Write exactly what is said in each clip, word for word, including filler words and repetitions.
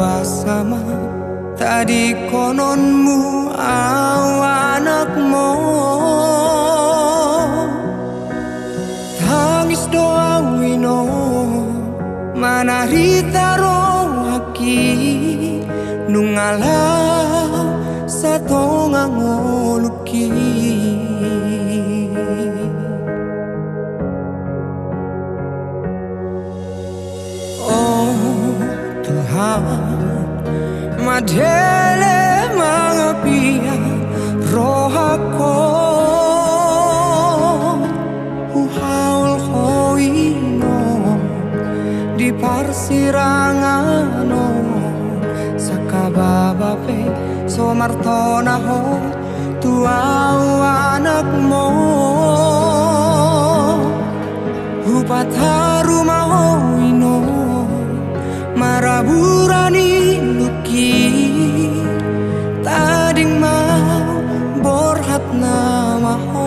Basa ma tadingkononmu au anakmu. Tangis do au ino manarita rohangki, nunga laho satonga ngolungki. O Tuhan, madele mangapia rohangku, huhaol ho ino di parsirangan on, sangkababa pe so martona ho tu au anakmu. Hupataru ma ho ino marabura ni lungki, tading ma borhatna ma ho.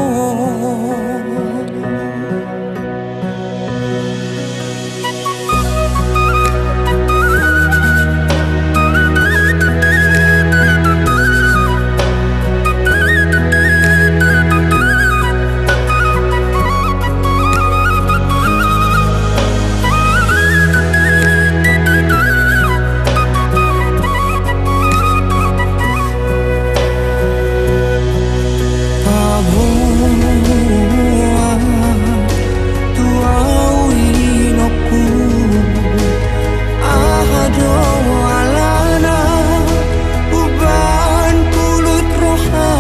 Paboa tu au inongku, aha do alana umbahen pulut roha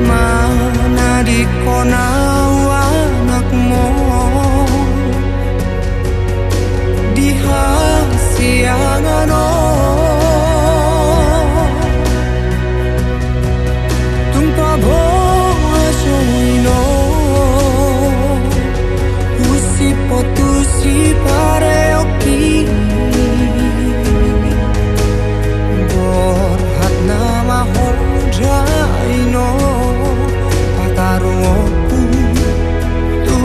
manadingkon au anakmu di hasiangan on. Tung paboa jo ino husipot tu sipareongki, borhatna ma ho da ino pataruonku tu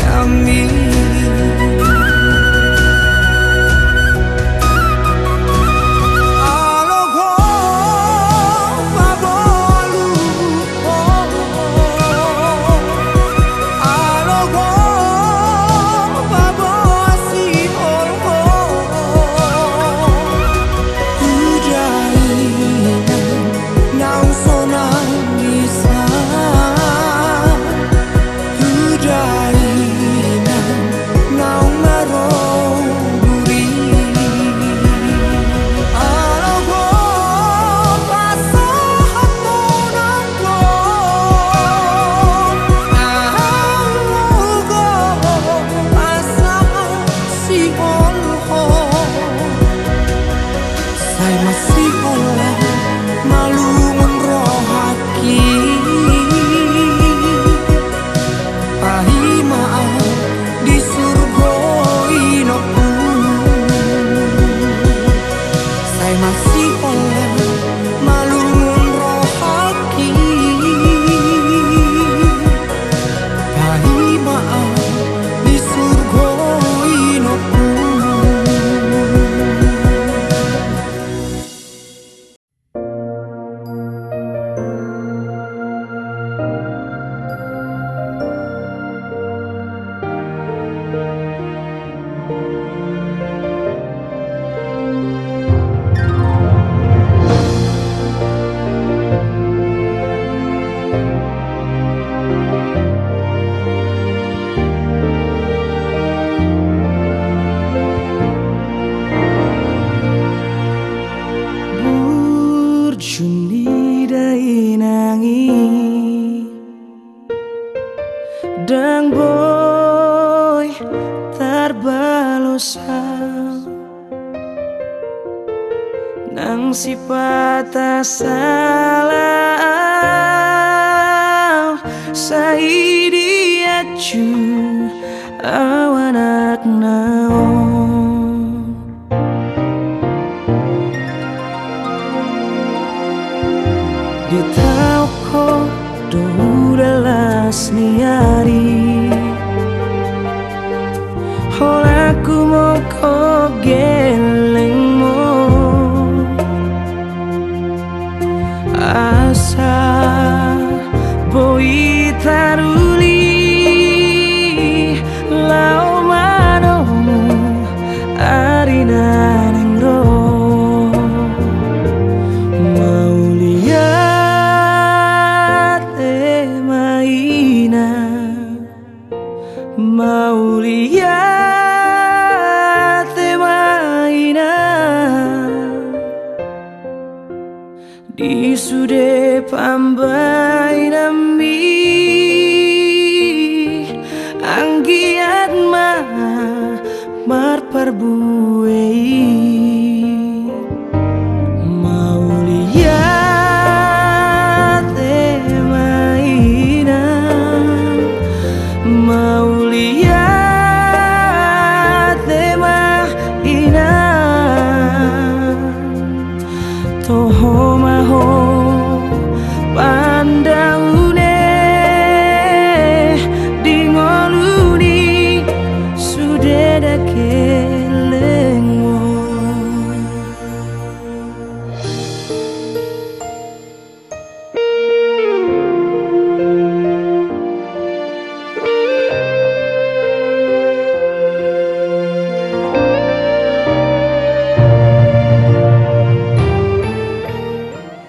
dame. Alo ho paboa lu ho, alo ho paboa sihol ho. Tu dainang naung sonang i sa, tu dainang naung marorobur i. Alo ho pasahat monang ho, alo ho pasahat sihol ho. Sai masihol malungun rohangki, paima au di surgo inongku. Sai masihol malungun rohangki, paima au di surgo inongku. Burju ni dainang i ndang boi tarbalos au. Nang sipata sala au, sai dianju au anakna on. Ditaon ho do udan las ni ari, holan humongkop ge Pambahenanmi anggiat ma marparbue i. Mauliate ma, Inang, mauliate ma, Inang. Toho ma ho pandaune di ngolu ni sude dakelengmu.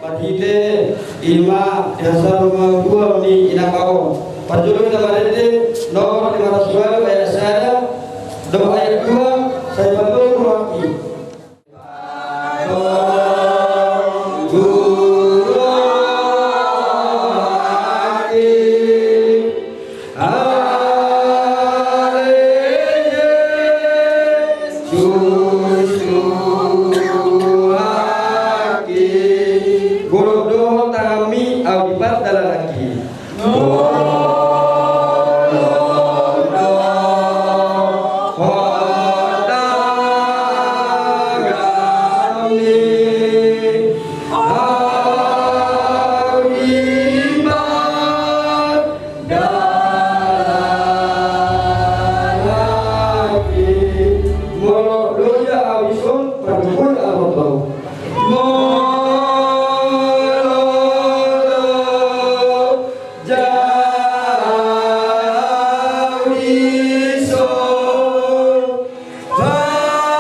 Marhite i ma di hasarumangkuon ni inang on. Parjolo hita marende nomor lima ratus walu ayat sada dohot ayat dua, sai pantolu rohangki. Golok do tanganmi, ahu di pardalananki. Molo do hot tanganmi, ahu di pardalananki. Molo loja ahu dison, pargogoi ahu tu ho. Molo loja ahu dison, pargogoi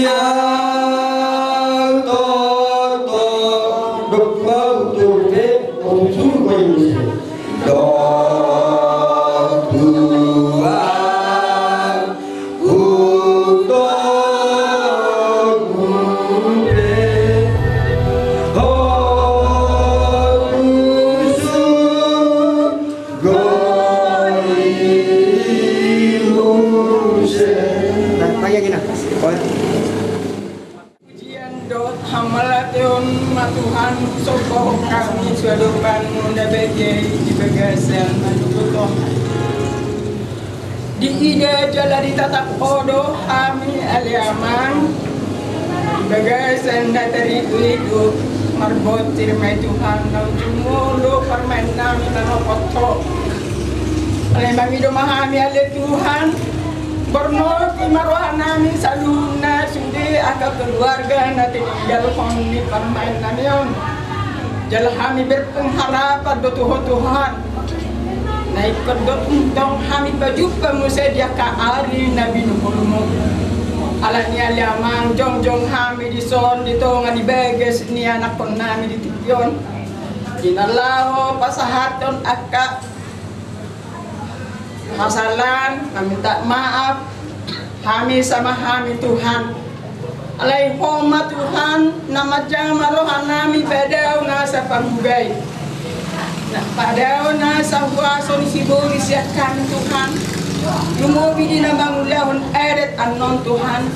ahu tu ho. Dok ahu tu ho pe, ho tu ho pe. Dok ahu tu ho pe, ho tu ho pe. Pujian dohot hamauliateon ma Tuhan, somba hami tu adopanMu na badia i di bagasan na tutu on. Diida jala ditatap Ho do hami ale Amang di bagasan na tarigu-igu. Marbontir ma i Tuhan, naung jumolo parumaennami manopot Ho. Alai mangido ma hami ale Tuhan, borngoti ma rohanami saluhutna sude angka keluarga na tininggalhon ni parumaennami on. Jala hami berpengharapan do tu Ho Tuhan, na ingkon do tong hami pajumpa muse di angka ari na binuhulMu. Alani i ale Amang, jongjong hami dison di tonga ni bagas ni anakkonnami di tingki on, di na laho pasahathon angka hasalaan, maminta maaf hami sama hami Tuhan. Alai Ho ma Tuhan na manjama rohanami, padao nasa pangguga i, na padao nasa huaso ni sibolis sian hami Tuhan. Lumobi di na mangulahon adat annon Tuhan,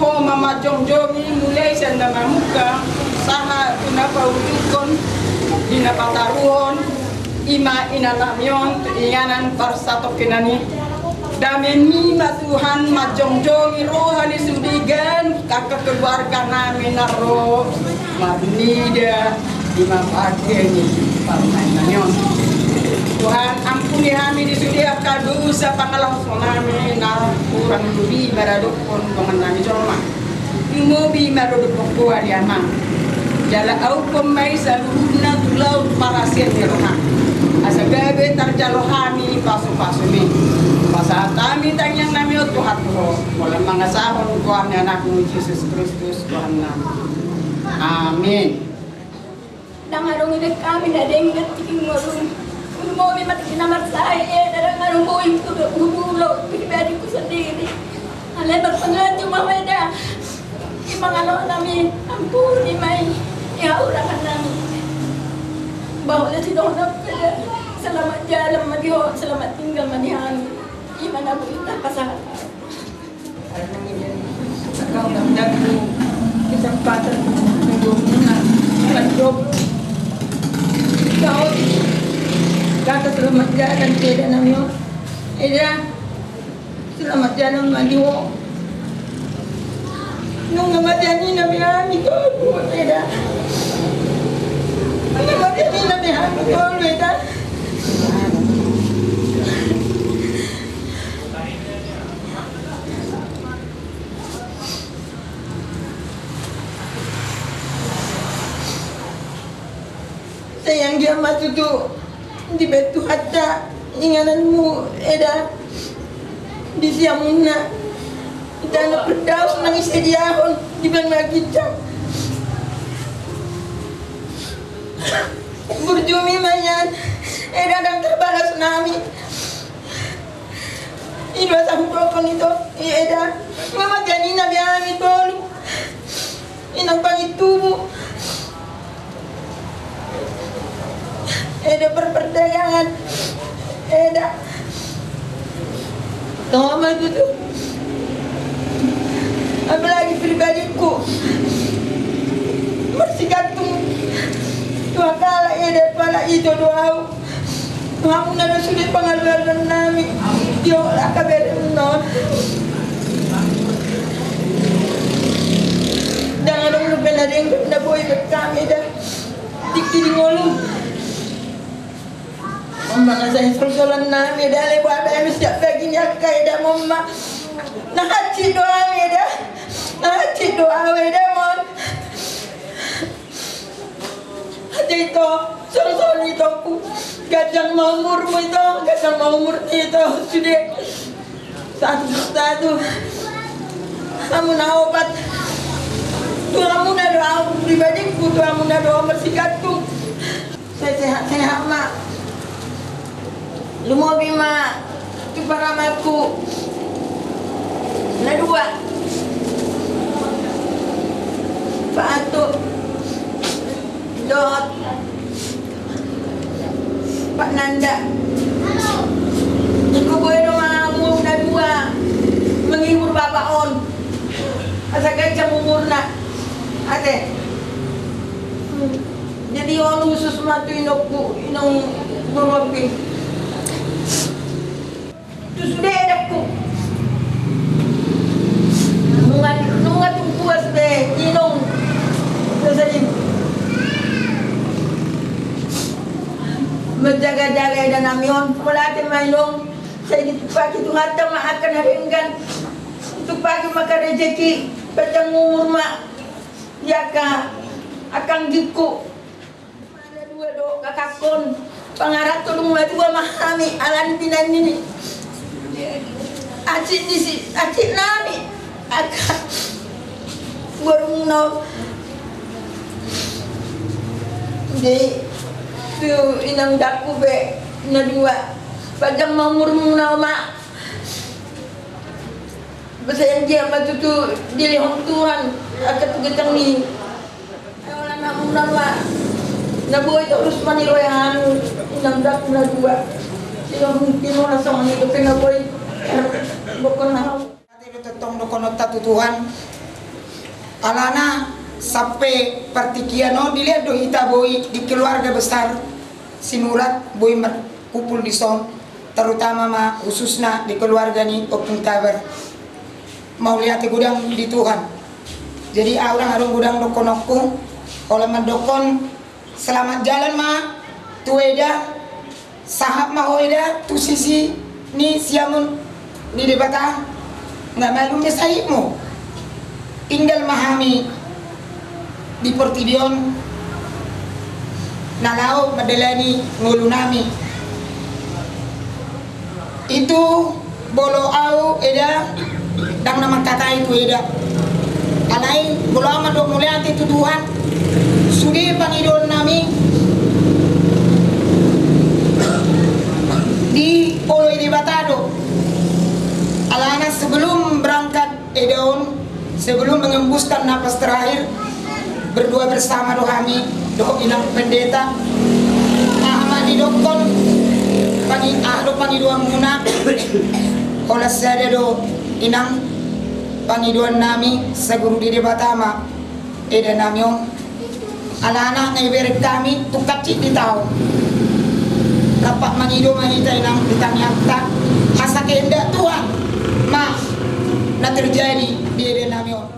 Ho ma manjongjongi mulai sian na mamungka sahat tu na paujungkon di na pataruhon. I ma inanami on tu inganan parsatongkinan i. DameMi ma Tuhan manjongjongi roha ni sude ganup angka keluarganami na ro marnida di ma bagas ni parumaennami on. Tuhan, ampuni hami di sude angka dosa pangalaohonami na hurang lobi maradophon dongannami jolma. Lumobi ma dohot Ho ale Amang. Jala ahuphon ma i saluhutna tu laut parasian ni roha, asa gabe tarjalo hami pasupasuMi. Pasahat hami tangiangnami on Tuhan tu Ho, holan mangasahon goar ni AnakMu Jesus Kristus Tuhannami. Amin. Ndang adong ibaen hami na denggan tingki ngolum. Lumobi ma tingki na marsae, ndang adong boi hubuat pribadiku sendiri. Alai marpanganju ma ho da. Pangalahonami, ampuni ma i, i hahurangan nami. Bahwa na sidohonon pe da, selamat jalan ma di ho, selamat tinggal ma di hami. I ma na boi tapasahat. Kau na mendapat kesempatan untuk mendoakan. Kau kata selamat jalan, Eda nami. Eda. Selamat jalan ma di ho. Nunga mate ninna be hami tolu, Eda. Nunga mate ninna be hami tolu, Eda. Sai anggiat ma tutu dibaen Tuhanta ingananmu, Eda, di siamunna. Di tano Firdaus nang disediahon, dibaen ma ginjang. Burjumi ma nian, Eda, ndang tarbalas nami. I do asa hudokkon, ito, i, Eda. Nunga mate ninna be hami tolu. Inang pangintubu. Eda, per-, perdagangan. Eda. Toma tutu. Apalagi pribadiku. Marsigantung. Tu halak, Eda, tu halak ito do au. Hamuna do sude pangalualuan nami. Io, laka berem non. Ndang adong dope na denggan na boi baen hami, Eda. Tingki di ngolu. Mama na sai solsolan nami, Eda, ale boha be hami siap bagi ni angka, Eda, mama. Na hansit do hami, Eda. Na hansit do hami, Eda, mon. Ate, ito, solsol ni itongku. Ganjang ma umurmu, ito, ganjang ma umurmu, ito, sude. Satu persatu. Hamuna opat. Tu hamuna do au pribadiku, tu hamuna do au marsigantung. Sai sehat-sehat ma. Lumobi ma tu parumaenku na dua. Pak Atu dohot Pak Nanda. Ingkon boi do ma hamu na dua menghibur bapak on. Asa ganjang umurna. Ate. Jadi on khusus ma tu inongku, inong boruanku. Tu sude edakku. Nunga, nunga tung puas be inong. Jadi menjaga-jaga eda nami on. Mauliate ma inong. Sai ditumpahi Tuhanta ma angka na denggan. Ditumpahi ma angka rejeki. Panjang umur ma. Ia angka, angka anggingku. Mana dua do kakakku on, pangaranto dung madua ma hami, alani pinanni ni. Hansit ni si, hansit nami. Angka borumuna on. Jadi tu inang dakku pe na dua. Panjang ma umurmuna, Oma. Sai anggiat ma tutu dilehon Tuhan angka tu ginjang ni. Ai holan hamuna ma na boi torus maniloai hami, inang dakku na dua. Sai mungkin holan songon i dope na boi bokkon hau. Ate do tongtong dohononta tu Tuhan. Alana sampe partingkian on dilehon do hita boi di keluarga besar Sinurat boi markumpul dison, terutama ma khususna di keluarga ni Ompung Tabar. Mauliate godang di Tuhan. Jadi au ndang adong godang dohononku, holan mandokkon selamat jalan ma tu eda, sahat ma ho eda tu sisi ni siamun ni Debata, nga malum be sahitmu. Tinggal ma hami di portibi on na laho mandalani ngolunami. Itu molo au eda ndang na mangkatai tu eda. Alai molo au mandok mauliate tu Tuhan, sude pangidoannami dioloi Debata do. Alana sebelum berangkat eda on, sebelum mengemudi Hembuskan napas terakhir, berdua bersama do hami dohot inang pendeta. Aha ma didokkon pangi-, aha do pangidoanmuna? Holan sada do, inang, pangidoan nami, saguru di Debata ma eda nami on. Alana na ibereng hami tung hansit di taon. Rap mangido ma hita, inang, di tangiangta, asa kehendak Tuhan ma na terjadi di eda nami on.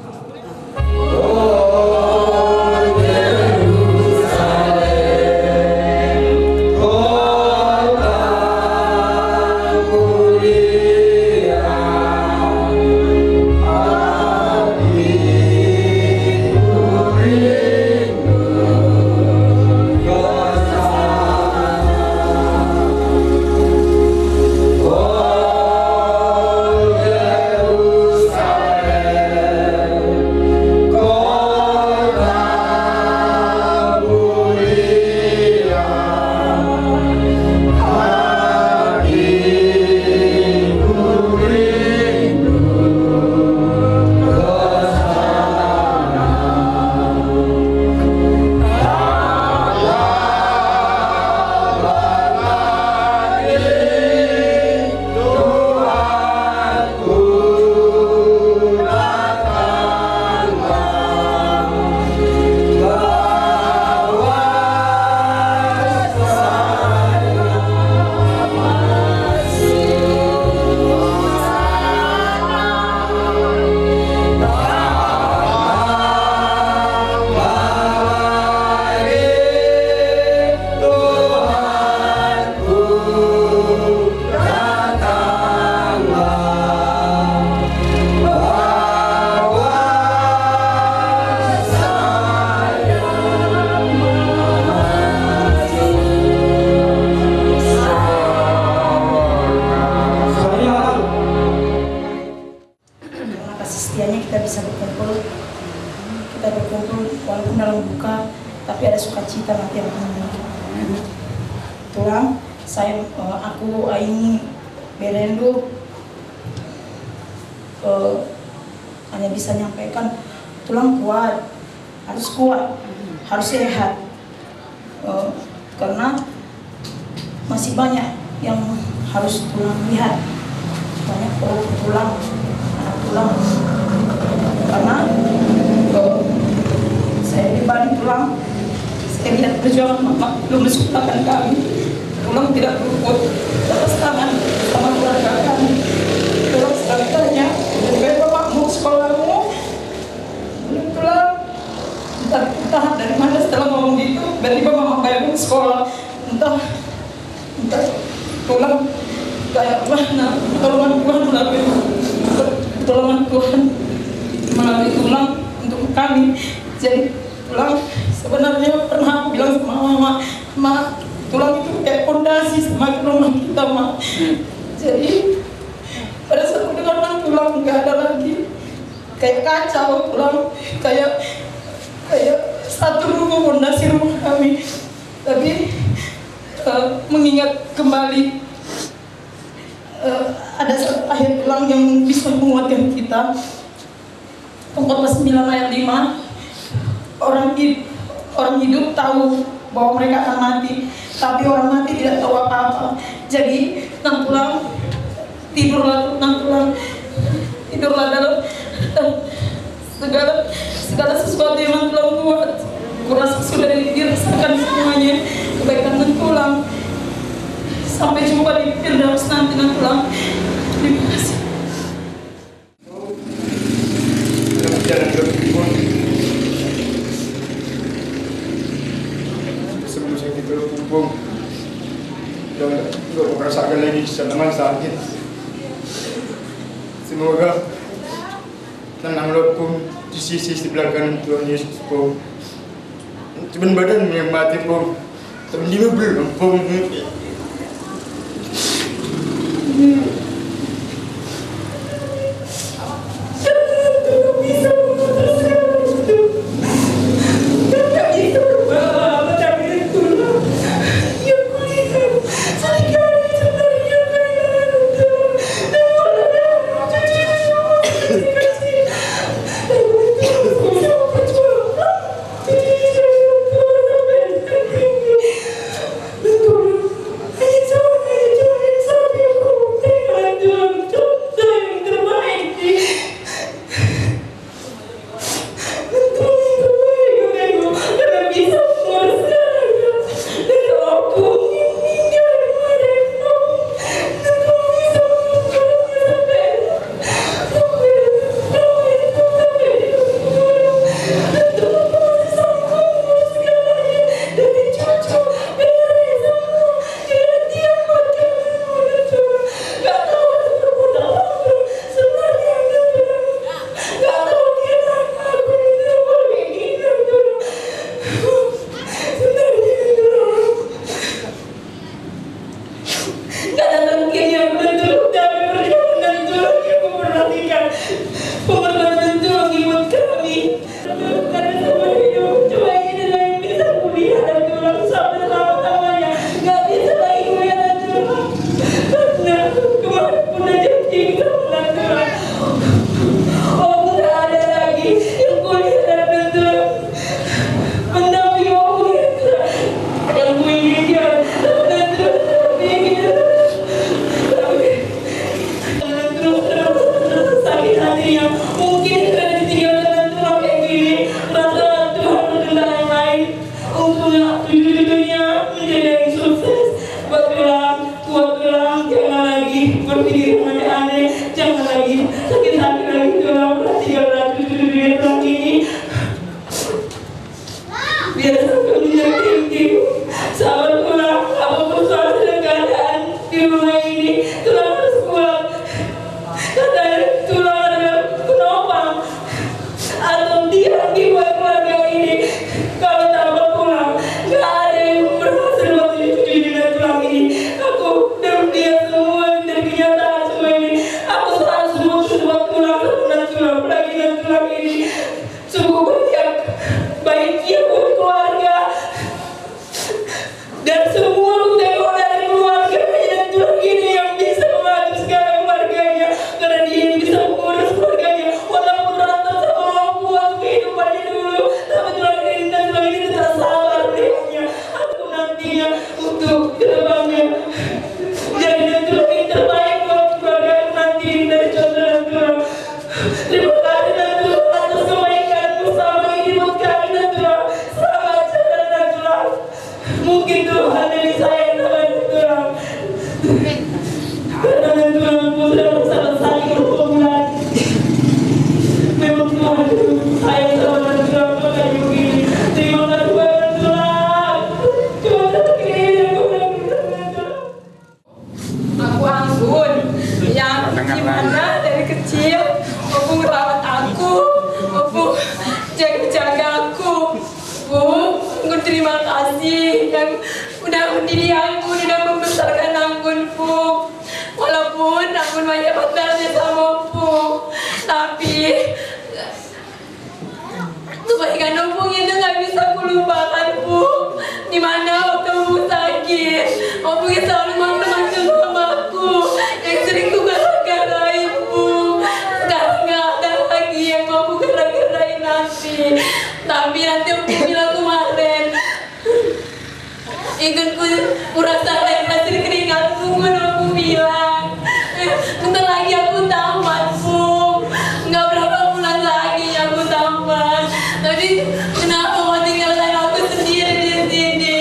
Karena kasih setianya kita bisa berkumpul, kita berkumpul walaupun dalam duka, tapi ada sukacita nanti yang akan. Tulang, saya, eh, aku, eh, ini Berendu, eh, hanya bisa nyampaikan, Tulang kuat, harus kuat, harus sehat. Eh, karena masih banyak yang harus Tulang lihat, banyak pro Tulang, anak Tulang. Karena, eh, saya pribadi, Tulang, saya lihat perjuangan Mama belum disekolahkan kami. Tulang tidak luput atas tangan sama keluarga kami. Tulang selalu tanya, "Lebih baik Mama mau sekolahmu?" Tulang, entah, entah dari mana setelah ngomong gitu, tiba-tiba Mama bayangin sekolah. Entah, entah, Tulang, kayak mana pertolongan Tuhan melalui, pertolongan Tuhan melalui Tulang untuk kami. Jadi, Tulang, sebenarnya pernah aku bilang sama Mama, "Ma, Tulang itu kayak pondasi sama rumah kita, Ma." Jadi, pada saat aku dengar Tulang nggak ada lagi, kayak kacau, Tulang, kayak, kayak satu ruko pondasi rumah kami. Tapi, eh, mengingat kembali, eh, ada satu ayat, Tulang, yang bisa menguatkan kita. Pengkhotbah sembilan ayat lima, "Orang hid-, orang hidup tahu bahwa mereka akan mati, tapi orang mati tidak tahu apa-apa." Jadi, Nang Tulang, tidurlah, Nang Tulang. Tidurlah dalam, dalam segala, segala sesuatu yang Nang Tulang buat. Kurasa sudah di-, dirasakan semuanya kebaikan Nang Tulang. Sampai jumpa di Firdaus nanti, Nang Tulang. Terima kasih. Sebelum saya kita kumpul, dan juga merasakan lagi senang sakit. Semoga tenang lo pun di sisi sebelah kanan Tuhan Yesus pun. Cuman badan yang mati pun. Tapi dia belum pun. Untungnya, jujur-jujurnya menjadi yang sukses. Buat tulang, buat tulang, jangan lagi berpikir aneh-aneh, jangan lagi sakit-sakit lagi tulang, perhatikanlah jujur-jujurnya tulang ini. Biar sampai menjadi tinggi. Sabar tulang, apapun suasana keadaan di rumah ini, tulang harus kuat. Karena tulang adalah penopang atau tiang di buat keluarga ini. Kalau tanpa tulang, nggak ada yang berhasil waktu itu di dunia tulang ini. Aku dan dia semua dari kenyataan semua ini. Aku selalu semua buat tulang, karena tulang, lagi dan tulang ini. Sungguh banyak baiknya buat keluarga. Dan semua udah dari keluarga, dan tulang ini yang bisa mengadu segala keluarganya, karena dia yang bisa mengurus keluarganya. Walaupun berantem sama orang tua untuk kehidupannya dulu, tapi tulang ini dan tulang ini tetap sabar melihatnya. Aku nantinya untuk kedepannya, jadi dan tulang ini terbaik buat keluarga aku nanti dari contoh dan tulang. Terima kasih dan tulang atas kebaikanmu selama ini buat kami dan tulang. Selamat jalan dan tulang. Mungkin Tuhan dari saya yang terbaik, tulang. Karena tulang pun sudah bersama saya beberapa bulan. Memang Tuhan sayang sama tulang, makanya begini. Terima kasih banyak, tulang. Cuma satu kali yang gue bilang, tulang. Aku Anggun, yang dimana dari kecil Opung rawat aku, Opung jaga-jaga aku. Pung, Anggun terima kasih yang udah mendidik aku, udah membesarkan Anggun, Pung. Walaupun Anggun banyak batalnya sama Opung, tapi kebaikan Opung itu nggak bisa kulupakan, Pung. Di mana waktu Opung sakit, Opung selalu mantu-mantu sama aku, yang sering ku gara-garai, Pung. Sekarang nggak ada lagi yang mau ku gara-garai nanti. Tapi nanti Opung bilang kemarin, ingin ku, ku rasa air hasil keringatmu, ngono Opung bilang. Bentar lagi aku tamat, Pung. Nggak berapa bulan lagi aku tamat. Tapi kenapa kau tinggalkan aku sendiri di sini?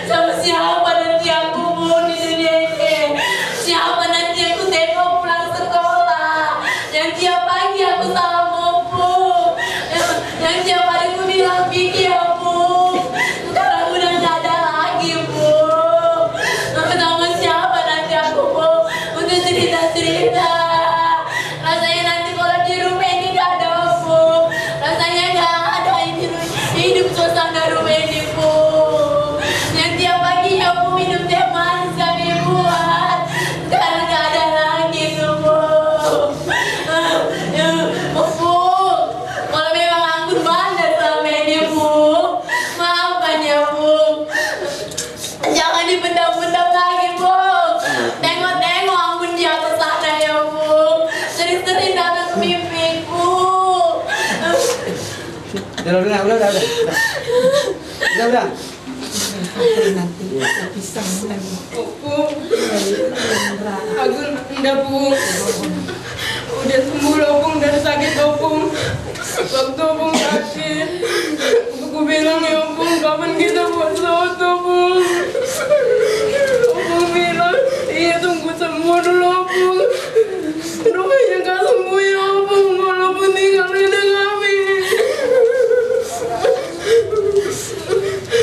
Sama siapa nanti aku, Pung, di dunia ini? Siapa nanti aku tengok pulang sekolah? Yang tiap pagi aku salam, Opung. Yang, yang tiap hari ku bilang, "Pinggi ya, Pung." Sekarang udah nggak ada lagi, Pung. Aku sama siapa nanti aku, Pung, untuk cerita-cerita? Rasanya nanti kalau di rumah ini nggak ada Opung, rasanya nggak ada ini, hidup suasana rumah ini, Pung. Yang tiap pagi ya, Pung, minum teh manis kami buat. Sekarang nggak ada lagi tuh, Pung. Ya, Pung, kalau memang Anggun bandel selama ini, Pung, maafkan ya, Pung. Jangan dipendam-pendam lagi, Pung. Tengok-tengok Anggun di atas sana ya, Pung. Sering-sering datang ke mimpiku. Udah, udah, udah, udah, udah. Udah, udah. Nanti bisa mulai. Opung. Anggun, nda, Pung. Udah sembuh lo, Pung, dari sakit lo, Pung. Waktu Opung sakit, Opung bilang, "Ya Opung, kapan kita buat soto, Pung?" Opung bilang, "Iya, tunggu sembuh dulu, Opung." Rupanya nggak sembuh, ya Opung, walaupun tinggal di kami.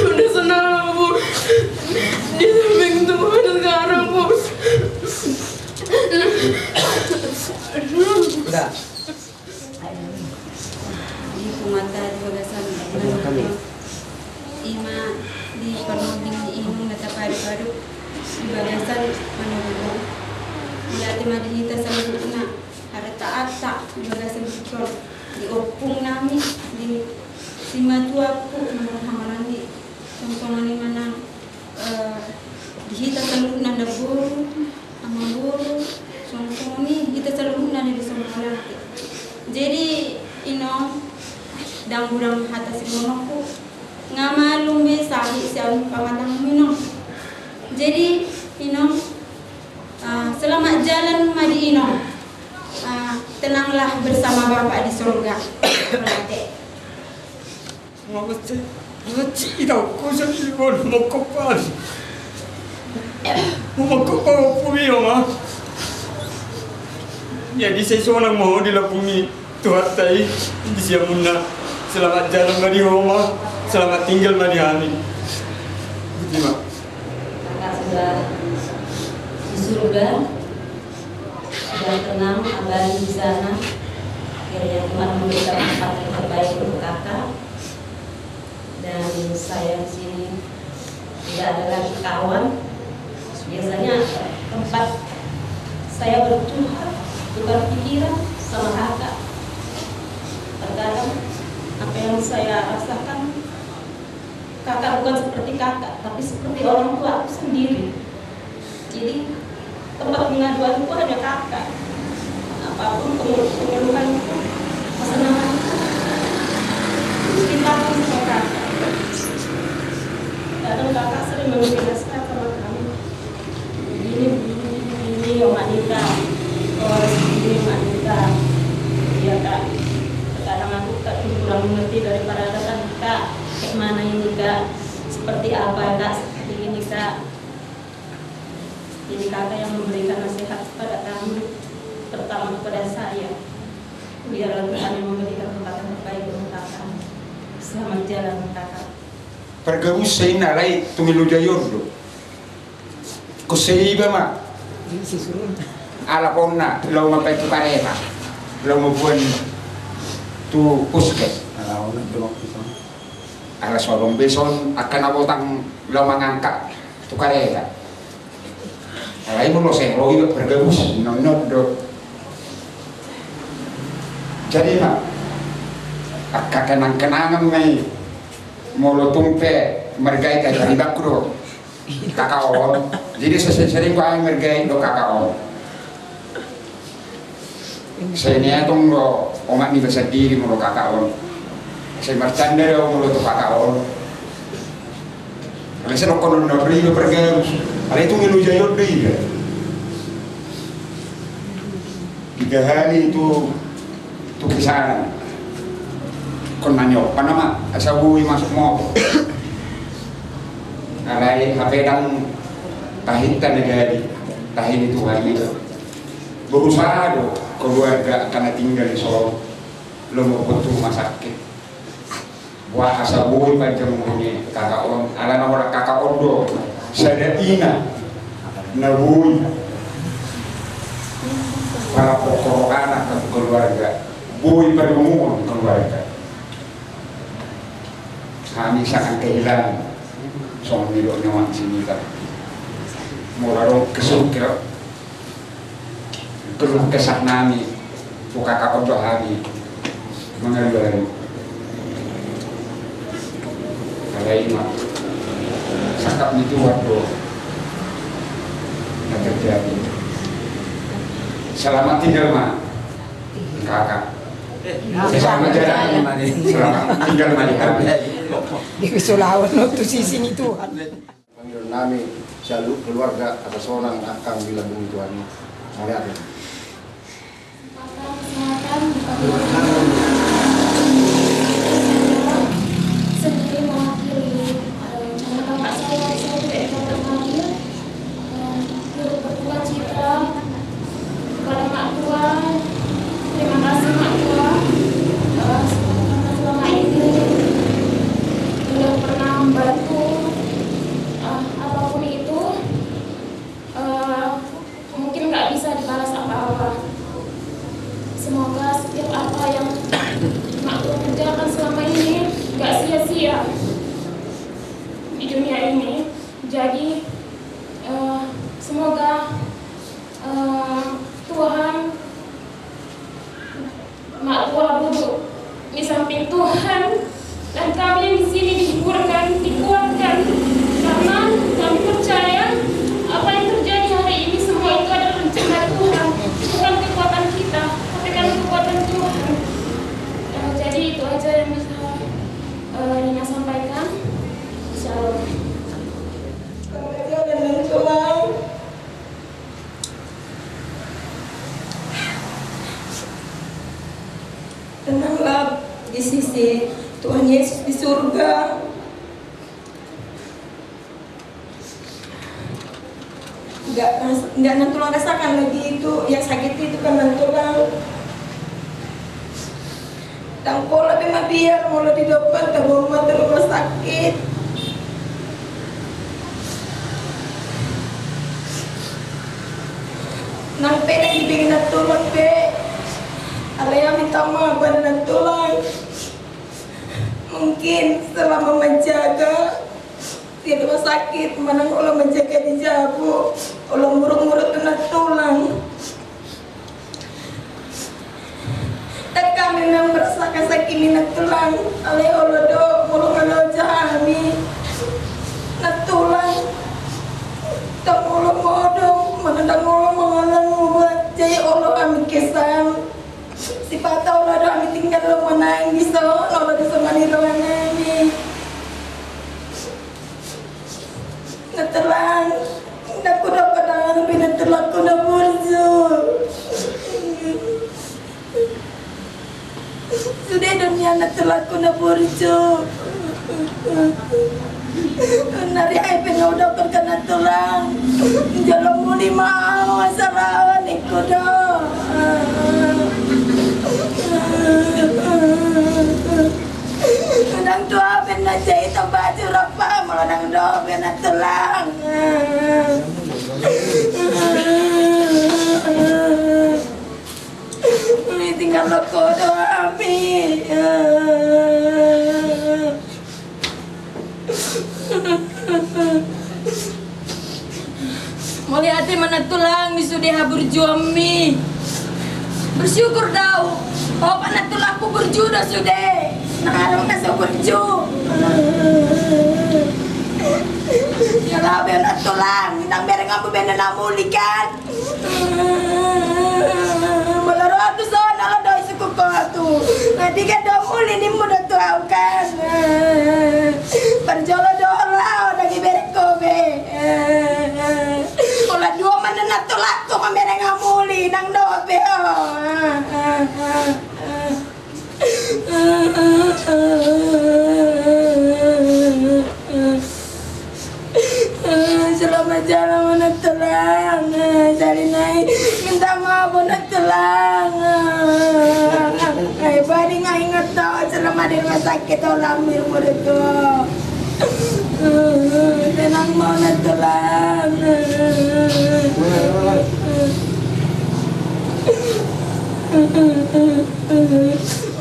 Udah senang, Opung. Di samping Tuhan sekarang, Pung. Udah. Di pungata di bagasan, ima di parnobing ni inong na tapadu-padu di bagasan manobing. Di ate ma di hita saluhutna, arta-arta di bagasan hita, di ompung nami, di simatuaku, di hamaran di tongtongan i manang eh, di hita saluhutna, namboru, amangboru, songon i hita saluhutna na di songon i. Jadi inong, ndang godang hata siboanonku, nga malum be sahit sian pangatangmu inong. Jadi inong, eh, selamat jalan ma di inong. Eh, tenanglah bersama Bapak di surga. Mauliate. Cita ko sandiri, molo mangkop pali, mangkop pali, Oma. Jadi sai sonang ma ho di lambung ni Tuhanta i di siamunna. Selamat jalan ma di ho, Oma. Selamat tinggal ma di hami. Boti ma. Kakak sudah di surga, sudah tenang, abadi di sana. Kiranya Tuhan memberikan tempat yang terbaik untuk kakak. Dan saya di sini tidak ada lagi kawan. Biasanya tempat saya bercurhat, tukar pikiran sama kakak. Terkadang apa yang saya rasakan, kakak bukan seperti kakak, tapi seperti orang tua aku sendiri. Jadi, tempat pengaduanku hanya kakak. Apapun kemu-, keluhanku, kesenanganku, ceritaku sama kakak. Kadang kakak sering memberi nasihat sama kami. Begini, begini, begini, Oma Nita. Oh, harus begini, Oma Nita. Iya, Kak. Kadang aku, Kak, kurang mengerti daripada kakak. Kak, kayak mana ini, Kak? Seperti apa, Kak? Seperti ini, Kak. Jadi kakak yang memberikan nasihat kepada kami, terutama kepada saya. Biarlah Tuhan yang memberikan tempat yang terbaik untuk kakak. Selamat jalan, kakak. Pargabus, sai na alai tung i loja i on do. Kose iba ma. Alaponna laho mambaen tu kareta, laho mamboan tu puskes. Ala so adong be son angka na gotang laho mangangkat tu kareta. Alai molo sai ro iba pargabus, nonnon do. Jadi ma, angka kenang-kenangan ma i. Molo tung pe margait, ai taribakku do kakak on. Jadi sesering-sering ku ai margait do kakak on. Sai niatong do omak niba sandiri molo kakak on. Sai marcanda do molo tu kakak on. Alai sai dohonon do iba pargabus. Alai tung i loja i on do iba. Tiga hari itu tu kisaran. Konna ni ompa nama asa boi masuk motor. Alai hape ndang tahinta na jadi, tahi ni Tuhan i do. Berusaha do keluarga angka na tinggal di son, laho mamboan tu rumah sakit. Boha asa boi panjang umur ni kakak on, ala na holan kakak on do sada ina na boi parapokhon anak tu keluarga, boi padomuhon keluarga. Hami sangat kehilangan, songon nidok ni omak ni si Nita. Molo adong kesulitan, keluh kesah nami tu kakak on do hami mangalualu. Alai ma, sangkap ni Tuhan do na terjadi. Selamat tinggal ma kakak. Selamat jalan. Selamat tinggal ma di hami. Di kesulauan tu sisi ni Tuhan. Panggilan nami saluhut keluarga asa sonang angkang di lambung ni Tuhan i. Mauliate. Maka kesehatan di panggilan sendiri mewakili, eh, karena bapak saya, saya tidak dapat hadir, eh, turut berduka cita kepada mak tua. Terima kasih mak tua, eh, karena selama ini udah pernah membantu, eh, apapun itu, eh, mungkin nggak bisa dibalas apa-apa. Semoga setiap apa yang mak tua kerjakan selama ini nggak sia-sia di dunia ini. Jadi, eh, semoga, eh, Tuhan, mak tua duduk di samping Tuhan, dan kami yang di sini dihiburkan, dikuatkan, karena kami percaya apa yang terjadi hari ini semua itu adalah rencana Tuhan, bukan kekuatan kita, tapi karena kekuatan Tuhan. Eh, jadi itu aja yang bisa, eh, Rina sampaikan. Shalom. Tenanglah di sisi Tuhan Yesus di surga. Nggak ras-, nggak nantulang rasakan lagi itu, yang sakit itu kan nantulang. Ndang pola be mabiar, molo didok tabo ma tu rumah sakit. Nang pe na dibege nantulang be, alai minta maaf ma nantulang. Mungkin selama menjaga di rumah sakit, manang olo menjaga di jabu, olo muruk-muruk tu nantulang. Ndang hami memang merasakan sakit ni nantulang, alai olo do, molo maloja hami nantulang. Ndang olo modom, manang ndang olo mangallang ubat, jadi olo hami kesan. Sipata olo do hami tinggal lo manangis, olo do songon i roha nami. Nantulang, ndang hudok hata be nantulang, hudok burju. Sude do nian nantulang, hudok burju. Nari ai pe nga hudok hata nantulang. Jolo muli ma au, asal au ningku do. Ndang tua be na jai tambaju rapa, molo ndang do be nantulang. Tinggal lo ho do hami. Mauliate ma nantulang di sude haburjuonmi. Bersyukur do au. Opat nantulangku burju do sude. Nang adong na so burju. Ya lah be nantulang, ndang bereng hamu be na muli kan. Molo ro tu son, olo do isungkun ho tu. Nga digan do muli nimmu do tu au kan. Parjolo do ho, ndang ibereng ho be. Molo dua ma nantulangku mambereng au muli, ndang dope ho. Selamat jalan ma nantulang. Jadi nai minta maaf nantulang. Ai bari nga inget do selama di rumah sakit, olam ilmu do tu. Tenang ma nantulang.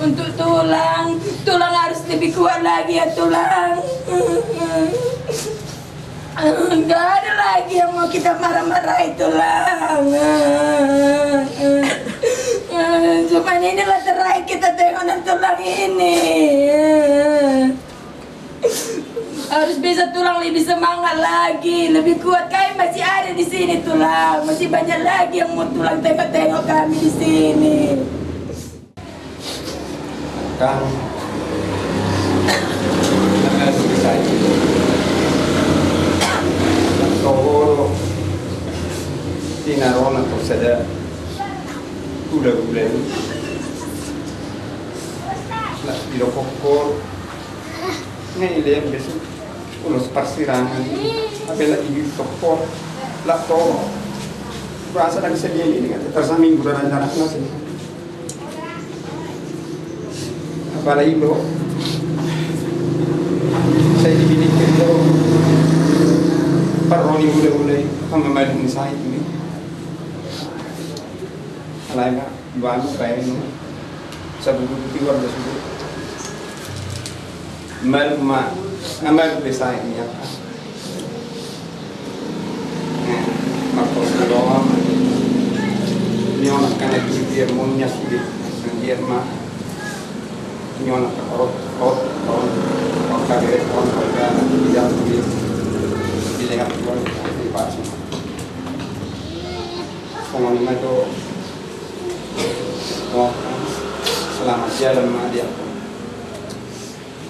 Untuk tulang, tulang harus lebih kuat lagi ya tulang. Nggak ada lagi yang mau kita marah-marahi tulang. Cuman inilah terakhir kita tengok nantulang ini. Harus bisa tulang lebih semangat lagi, lebih kuat. Kami masih ada di sini tulang, masih banyak lagi yang mau tulang tengok-tengok kami di sini. Kan, kan bisa itu. Toro, tinarona kau sada, gula-gula ini. Lah, di rokok. Nga i lean besok ulos parsirangan. Apela i toko. Lah to. Rasa dan sedia ini kan tersaminggu dan rencana masih. Apalagi lo. Saya di bini kerja. Paroni udah-udah. Sama main saya ini. Alai nga. Baru baen sabugu tu tiwar da sude. Malu ma, nga malu be sae ni apa. Marpos doang. Ni onak kana tu dia maunya sude. Dia ma. Ni onak kana rot rot rot. Maka dia rot rot dia dia dia. Dia lihat tuan di pasar. Songon i ma tu. Oh, selamat jalan ma dia.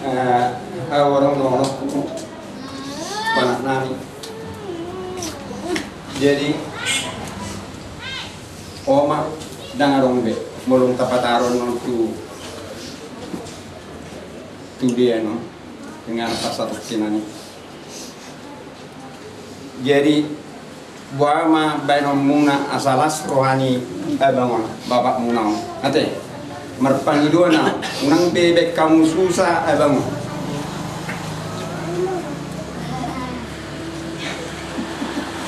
Eh, orang orang panak nami. Jadi, oma, ndang adong be, molo tapataron tu, tu dia no, dengan pasar kinani. Jadi, Boha ma baenonmuna asa las roha ni abang on, bapakmuna on? Ate, marpangidoan ahu, unang be baen hamu susa abang on.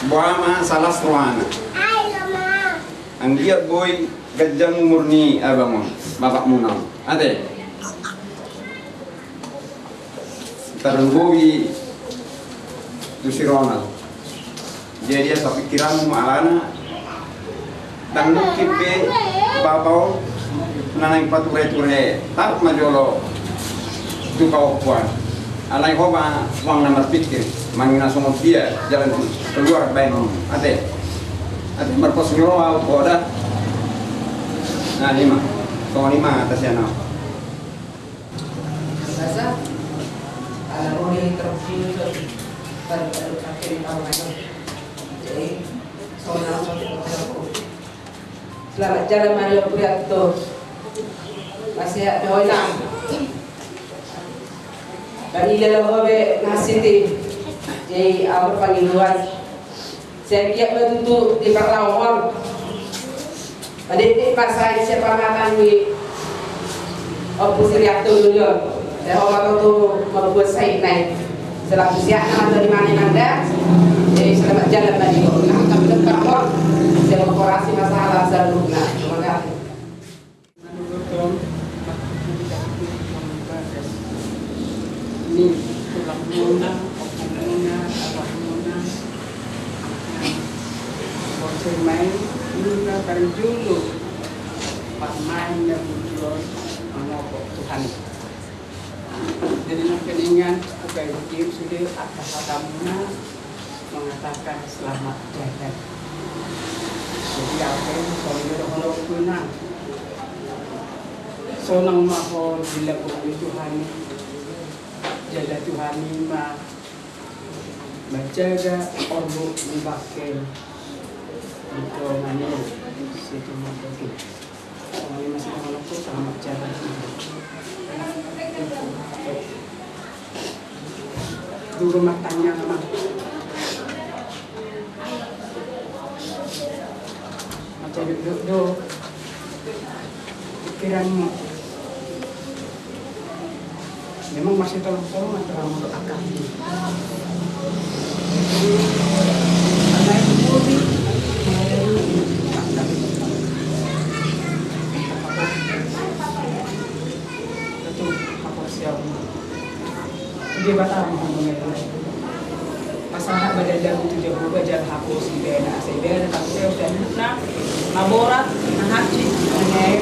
Boha ma asa las rohana? Anggiat boi ganjang umur ni abang on, bapakmuna on. Ate. Tarlumobi tu si Ronald. Dia, dia sapikiranmu alana. Ndang mungkin be bapa on na naeng pature-ture, taruk ma jolo tu kaompuan. Alai ho ma uang na marpikir, manang na songon dia jalan keluar baenonmu. Ate. Ate, marpos ni roha ahu poda. Nah, i ma. Songon i ma hata sian ahu. Biasa, ala boni terus. Jadi, selamat jalan Mario Prianto. Masih ada orang. Bani lelo hobe nasiti. Jadi, ahu marpangidoan. Sai anggiat ma tutu di parlahongan. Madekdek ma sai sian pamatang ni Ompu Sirianto Dolion. Sai ho ma tutu mambuat sahit nai. Selamat siang nama dari mana mana. Jadi selamat jalan bagi kau. Nah, kami dapat apa? Saya korporasi masalah selanjutnya. Terima kasih. Manurut on, waktu kita itu membatas ni, tulangmuna, ompunmuna, abangmuna, bonsai main, nunga parjolo parmain na bujur mangopok Tuhan. Jadi nangkiningan, ukai bujur sude, apa hatamuna, mengatakan selamat jalan. Jadi apa yang songon dia dohononku na, sonang ma ho di lambung ni Tuhan i. Jala Tuhan i ma manjaga orbuk ni bangke di tonga ni situ mangkotu. Songon i ma sian dohononku, selamat jalan. Duru martanya nama. Macam duduk do pikiranmu. Memang masih tolong-tolong atau mau akar. Karena itu budi. Betul, apa siapa? Dia batal mau ngomong. Pasahat badan damu tu Jahowa jala haposi ibana, asa ibana tanggung jawab dan hidupna, na borat, na hansit, na nyae.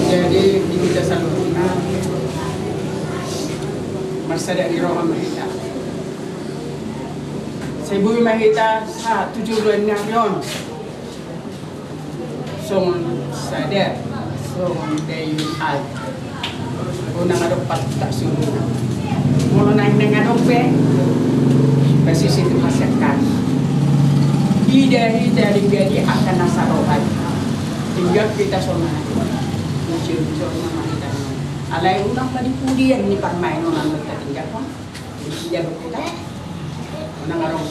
Jadi di kita saluhutna marsada ni roha ma hita. Sai boi ma hita sahat tu joloan ni ari on. Songon sada, songon dai ni ari. Unang adong patak suruna. Molo naeng naeng adong pe, pasisi tu hasekan. Ida hita di gadi akan nasa roha. Tinggal hita songon. Muncul songon hita. Alai unang ma di pudian ni parmainonan hita tinggal. Jadi, dia berkata, menang arong.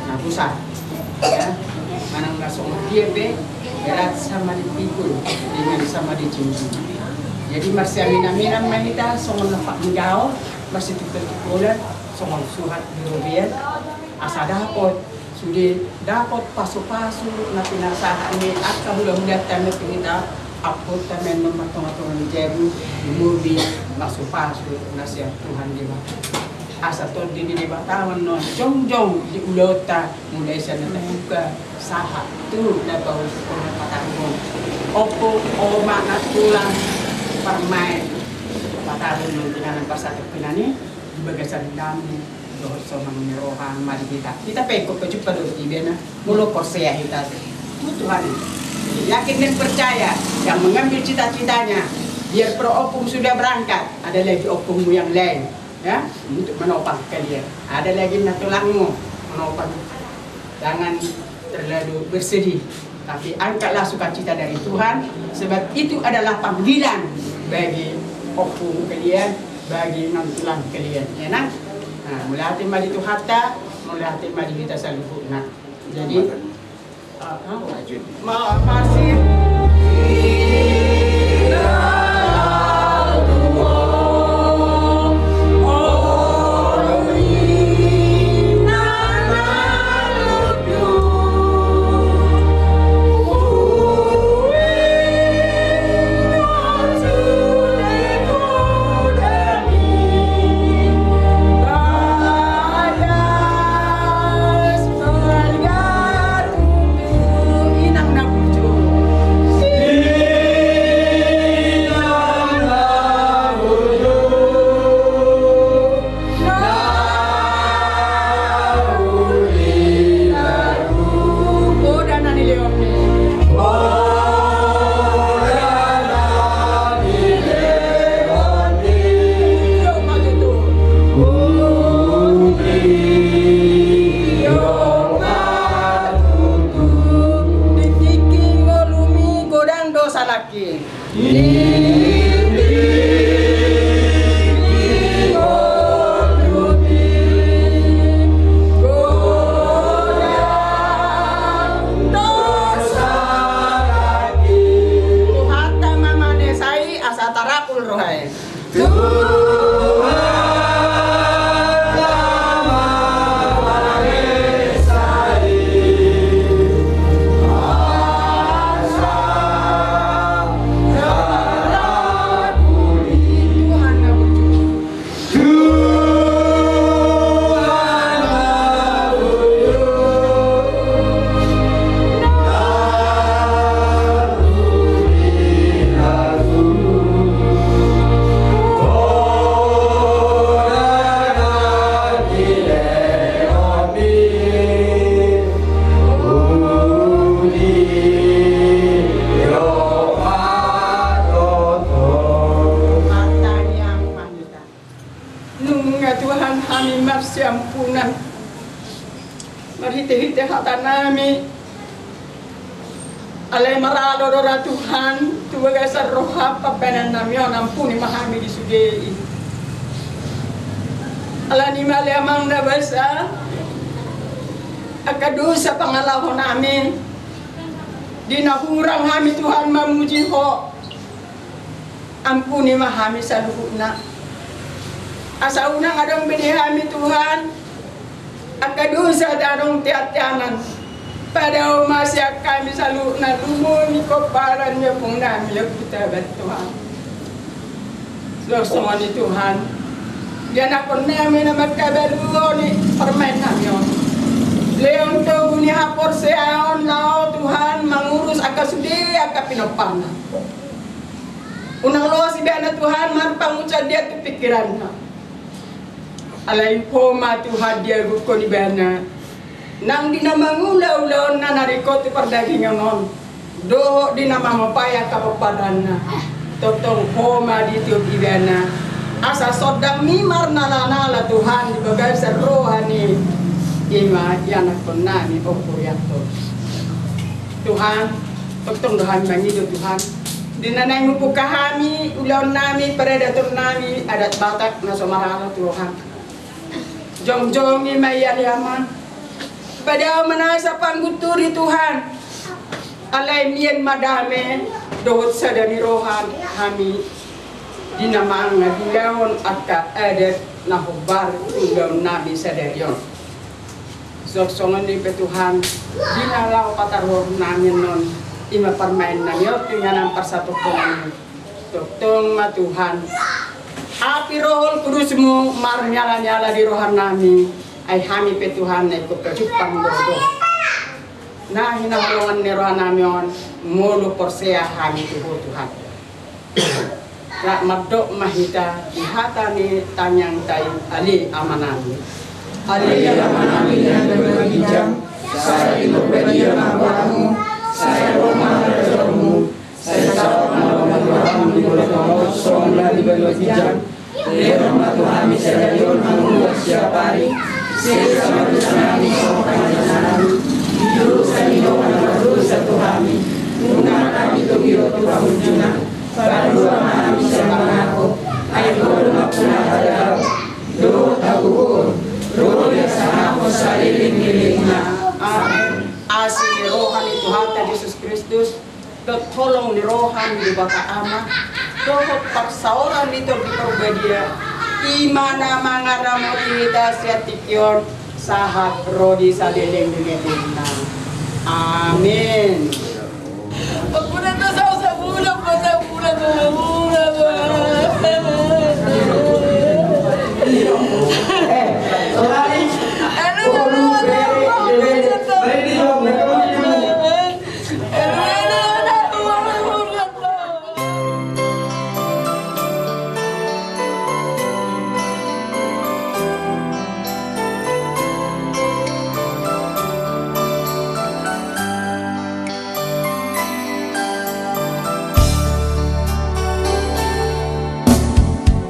Nah, susah. Ya. Manang na songon dia pe, berat sama dipikul, ringan sama dijunjung. Jadi, marsiaminaminan ma hita, songon na pak menjawab, marsitungkol-tungkolan, songon suhat di robean, asa dapot. Sude dapot pasu-pasu na pinasahat ni angka hulahulanta, na pinita ampuonta, maen martongatonga ni jabu, lumobi pasu-pasu na sian Tuhan Debata. Asa Tondi ni Debata on jongjong di ulaonta, mulai sian na tabuka sahat tu na pausuk on, na patarung. Ompung, oma, nantulang, parmaen, patarung, nang pinangan parsatongkinan i di bagasan damu. Dohot sonang ni roha ma di hita. Hita pe ingkon pajumpang dohot ibana. Molo porsea hita tu Tuhan i, yakin dan percaya, yang mengambil cita-citanya, biar pro ompung sudah berangkat, ada lagi ompungmu yang lain, ya, untuk menopang kalian. Ada lagi na tulangmu menopang. Jangan terlalu bersedih, tapi angkatlah sukacita dari Tuhan, sebab itu adalah panggilan bagi ompung kalian, bagi nantulang kalian. Ya, nah. Nah, mauliate ma di Tuhanta, mauliate ma di hita saluhutna. Jadi, ah, ah, ma-, masih. Di tingki ngolumi godang do salaki. Tuhanta ma manesai asa tarapul roha i. Nunga Tuhan hami marsiampunan marhitehite hatanami. Alai maralo do ra Tuhan tu bagasan roha pambahenannami on, ampuni ma hami di sude i. Alani i ma ale Amang na basa, angka dosa pangalahonami, di na hurang hami Tuhan mamuji Ho. Ampuni ma hami saluhutna. Asa unang adong be di hami Tuhan angka dosa na adong teanteanan. Padao ma sian hami saluhutna lumobi pomparan ni ompung nami on, hutabahen Tuhan. Songon i Tuhan, di anakkonnami na mangkabaluhon i parumaennami on, lehon togu ni haporseaon laho Tuhan mangurus angka sude angka pinomparna. Unang loas ibana Tuhan marpangunsandean tu pingkiranna. Alai Ho ma Tuhan diaguhon ibana nang di na mangula ulaonna na ringkot tu pardagingon on, dohot di na mangopai angka pomparanna. Tongtong Ho ma ditiop ibana asa sondangmi marnalanala Tuhan di bagasan roha ni i ma ianakkonnami on Hurianto. Tuhan, tongtong do hami mangido Tuhan. Di na naeng hubuka hami ulaonnami, paradatonnami adat Batak na so maralo tu roham. Jongjongi ma i ale Amang. Padao ma nasa panggunturi Tuhan. Alai mian ma dame dohot sada ni roha hami di na mangadopi ulaon angka adat na hombar tu ulaonnami sadari on. Songon i pe Tuhan, di na laho pataruhononnami on, i ma parumaennami on tu inganan parsatongkonnami. Tongtong ma Tuhan, api rohon kudusmu marnyalanyala di rohanami, ai hami pe Tuhan na ingkon pajumpang do ho. Na hinaholongan ni rohanami on, molo porsea hami tu Ho Tuhan. Rap mandok ma hita di hata ni tangiangta i, ale Amanami. Ale Amanami na di banua ginjang, sai pinarbadia ma goarmu, sai ro ma harajaonmu, sai saut ma lomo ni roham di banua tonga on songon na di banua ginjang. Lehon ma tu hami sadari on hangoluan siapari. Sesa ma dosanami songon pangaluanami di dosa ni dongan na mardosa tu hami. Unang hami togihon tu pangunjunan. Palua ma hami sian pangago. Ai Ho do nampuna hadaon dohot hagogoon Amen. Asi ni roha ni Tuhanta Jesus Kristus, dohot holong ni roha ni Debata Ama, dohot parsaoran ni Tondi Parbadia, i ma na mangaramoti hita sian tingki on sahat ro di saleleng ni lelengna. Amen.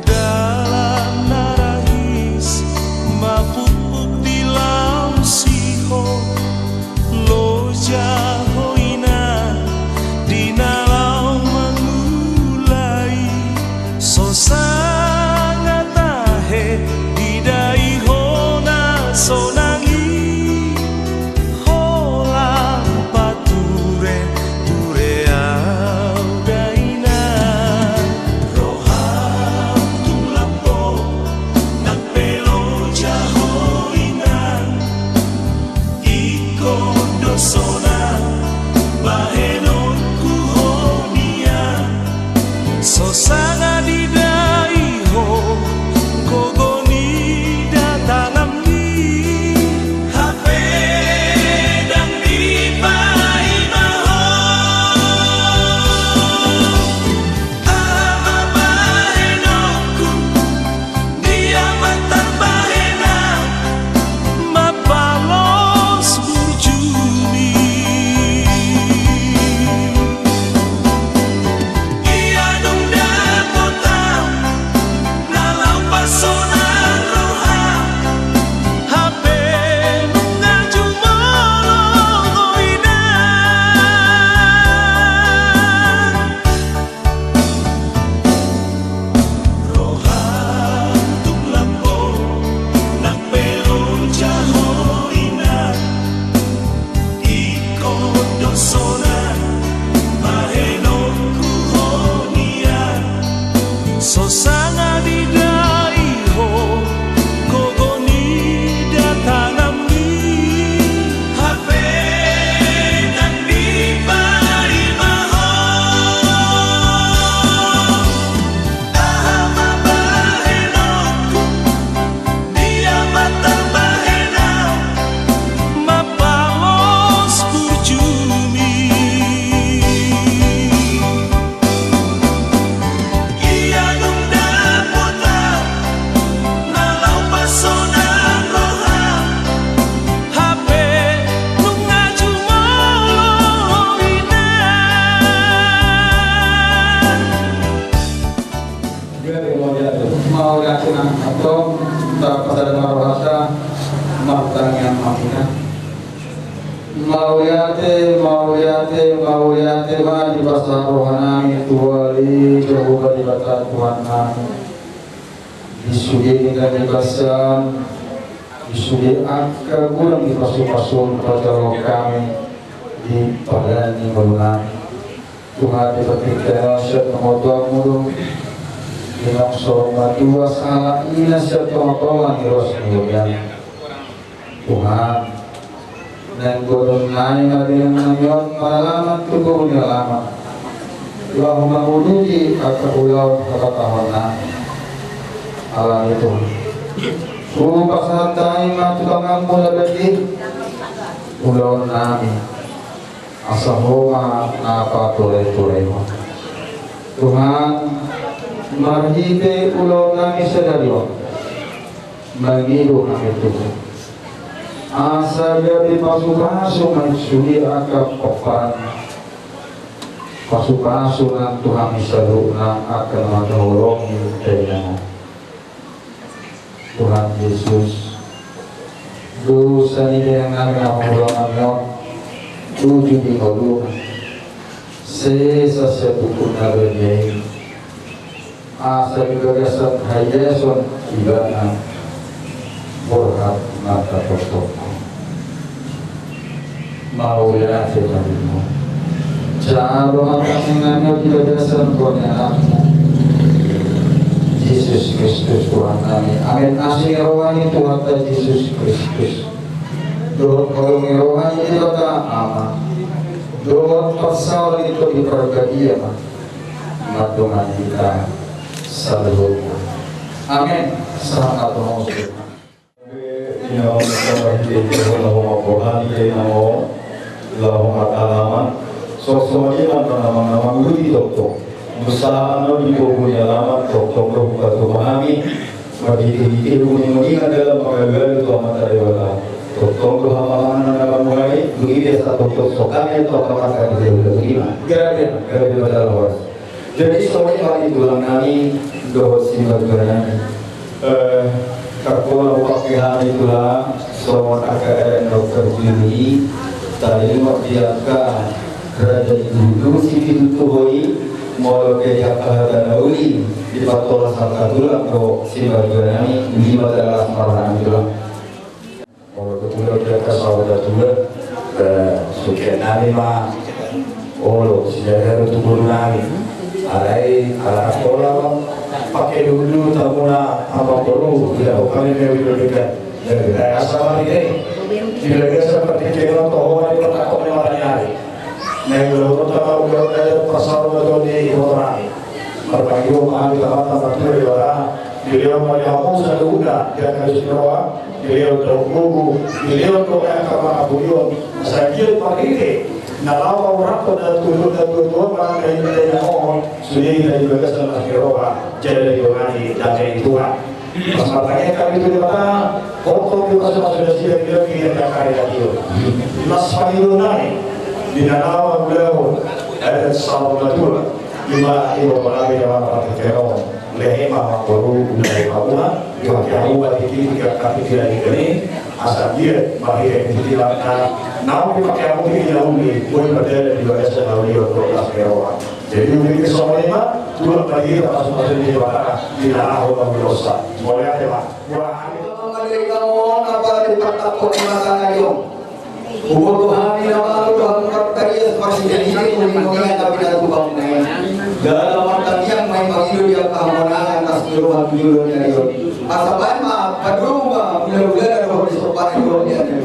Dalan na rahis mapukpuk di laum Sihon, loja ho ina di na laho mangula i. So sanga tahe didai ho na sonang i. Holan pature-ture au da ina. Roham tung lambok nang pe loja ho ina. Ingkon do sonang bahenonku ho nian. So sanga didai ho gogo ni datanganmi. Hape ndang dipaima ho. Aha ma bahenonku, dia ma tarbahen au mambalos burjumi. Ia dung dapot au na laho pasonang roha, hape nunga jumolo ho ina. Roham tung lambok nang pe loja ho ina. Ingkon do sonang bahenonku ho nian. So sanga didai ho gogo ni datanganmi. Hape ndang dipaima ho. Aha ma bahenonku, dia ma tarbahen au mambalos burjumi. Ia dung dapot au na laho pasonang roha, hape nunga jumolo ho ina. Jadi, mauliate, mauliate nang antong, tapasada ma rohanta, martangiang ma hita. Mauliate, mauliate, mauliate ma dipasahat rohanami tu Ho ale Jahowa Debata Tuhannami. Di sude denggan ni basaM, di sude angka godang ni pasupasu-Mu pajalo hami di pardalanan ni ngolunami. Tuhan, di partingkian on sian hamotoanMu do, inong so matua sahala ina sian tongatonga ni ruas ni huriaM. Tuhan, naeng godonnami ma dainang nami on manalamon tu boru ni alaman, laho manguduti angka ulaon habatahonnami. Alani i Tuhan, hupasahat hami ma tu tanganMu na badia ulaonnami, asa Ho ma na patureturehon. Tuhan, marhite ulaonnami sadari on, mangido hami tu Ho, asa gabe pasupasu ma i sude angka pomparan, pasupasu nang tu hami saluhutna angka na mangkaholongi dainang on. Tuhan Jesus, dosa ni dainang nami na mangulahon on uju di ngoluna, sesa sian buku na badia i, asa di bagasan haiason Ibana borhat ma tongtong. Mauliate ma di Ho. Jalo ma hami di bagasan Ho ni Anakmu Jesus Kristus Tuhan nami. Amen. Asi ni roha ni Tuhanta Jesus Kristus, dohot holong ni roha ni Debata Ama, dohot parsaoran ni Tondi Parbadia ma mandongani hita saluhutna. Amen. Selamat mengusung. Ina on, ina on, ina on, ina on, laho maralaman. Songon i ma, amang, amang, amang, di tongtong. Musa ano di pogu ni alaman, tongtong do hupatumahami. Marhite-hite muni-muni na dalam mangalualu tu Amanta Debata. Tongtong do hapanganan na mamungkai, bagi biasa tongtong sokana tu amanta di dalam lima. Gabe, gabe badal horas. Jadi songon i ma di tulang nami dohot simatua nami. Eh, tarpola hupake hami tulang songon angka adat na umparjolo i, taringot di angka raja ni tutu, sipitu tuho i, molo di angka hata na uli dipatolas angka tulang dohot simatua nami, di ma dalas marhami tulang. Molo tu tulang di angka saur matua, eh, sungkun nami ma olo, sijaga do tu boru nami. Alai ala na pola ma pake dulu tamuna amang boru, di hami ma uli do dekat. Jadi asa ma di, di bagasan partingkian on toho ma di partakok ni mata ni ari. Na ulaon ta ma ulaon na pasaur matua di iboto nami. Marpangido ma hami tu Amanta Martua Debata, dilehon ma di hamu saluhutna di angka dos ni roha, dilehon do gogo, dilehon do angka pangapudion, asa anggiat marhite na laho paborhathon na tutu, na tutu, na tutu, na tutu, sude hita di bagasan las ni roha, jala didongani dame ni Tuhan. Las martangiang hami tu Debata, hot do pasu-pasu nasida di bagasan angka ari na tio. Las pangidoan nami, di na laho mangulahon adat saur matua. Ima, ima, panabi na marpateke on. Lehe ma amang boru, ulaon hamu ma, dipake hamu ma tingki-tingki angka pikiran i, asa anggiat marhite tingki na, na dipake hamu tingki na uli, boi mardalan di bagasan na uli on dohot las ni roha. Jadi uli songon i ma, tulang ma di hita pasu-pasu ni Debata, di na laho mangulahon. Mauliate ma. Buat hami. Mauliate ma, apala di partakok ni mata ni ari on. Huboto hami na malo do hamu martarias marsiganjang, muli muli na pinatupa muna i. Jala martangiang ma i mangido di angka hamonangan na siro hami jolo ni ari on. Asa baen ma padomu ma hulahula na dohot di sompanan dohot di ari on.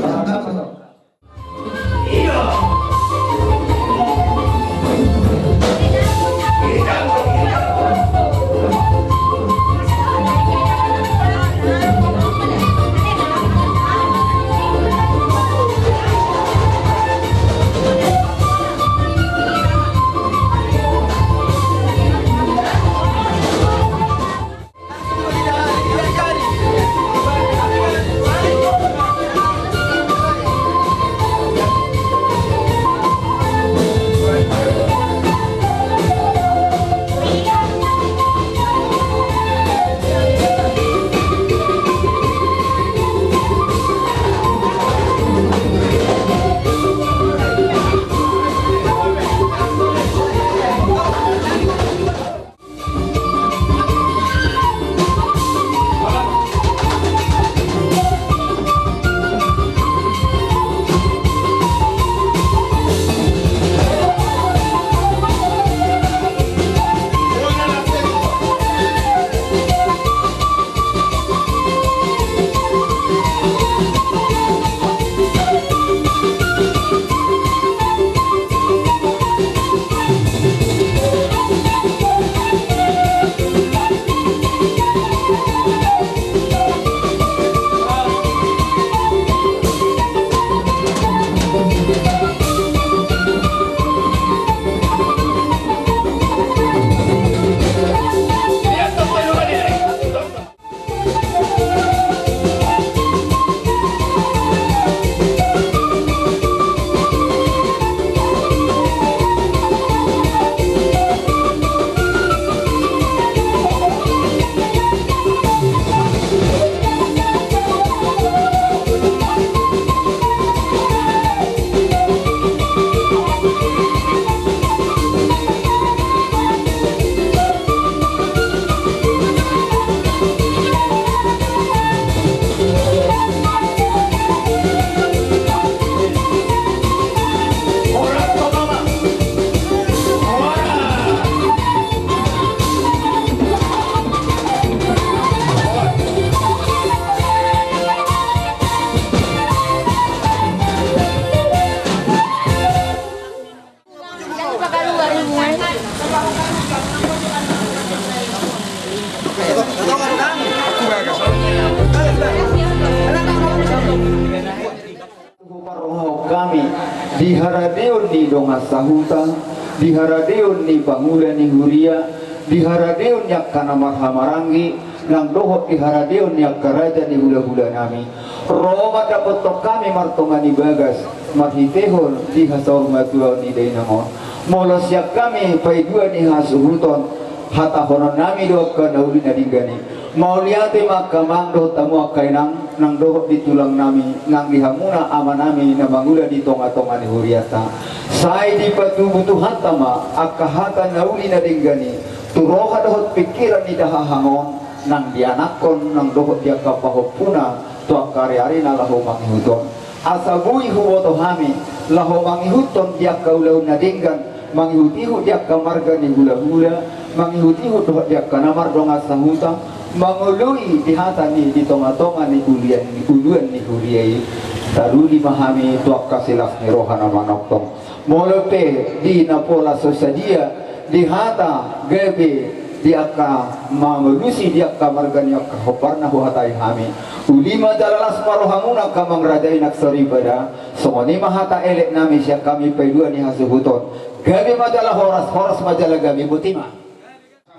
haradeon ni dongan sahuta, di haradeon ni pangula ni huria, di haradeon ni angka na marhahamaranggi, nang dohot di haradeon ni angka raja ni hulahula nami. Ro ma dapothon hami martonga ni bagas, marhitehon di hasaurmatuaon ni dainang on. Molo sian hami paidua ni hasuhuton, hatahonon nami do angka na uli na denggan i. Mauliate ma angka amang dohot hamu angka inang, nang dohot di tulang nami, nang di hamuna ama nami na mangula di tonga-tonga ni hurianta. Sai dipatubu Tuhanta ma angka hata na uli na denggan i tu roha dohot pingkiran ni dahahang on, nang di anakkon, nang dohot di angka pahompuna, tu angka ari-arina laho mangihut on. Asa boi huboto hami, laho mangihuthon di angka ulaon na denggan, mangihut-ihut di angka marga ni hulahula, mangihut-ihut dohot di angka na mardongan sahuta, mangoloi di hata ni di tonga-tonga ni ulian, uluan ni huria i, taruli ma hami tu angka silas ni roha na manongtong. Molo pe di na pola so sadia, di hata gabe di angka mamalusi di angka marga ni angka hombar na huhatai hami. Uli ma jala las ma rohamuna angka amang raja inang soripada. Songon i ma hata elek nami sian hami paidua ni hasuhuton. Gabe ma jala horas, horas ma jala gabe, botima.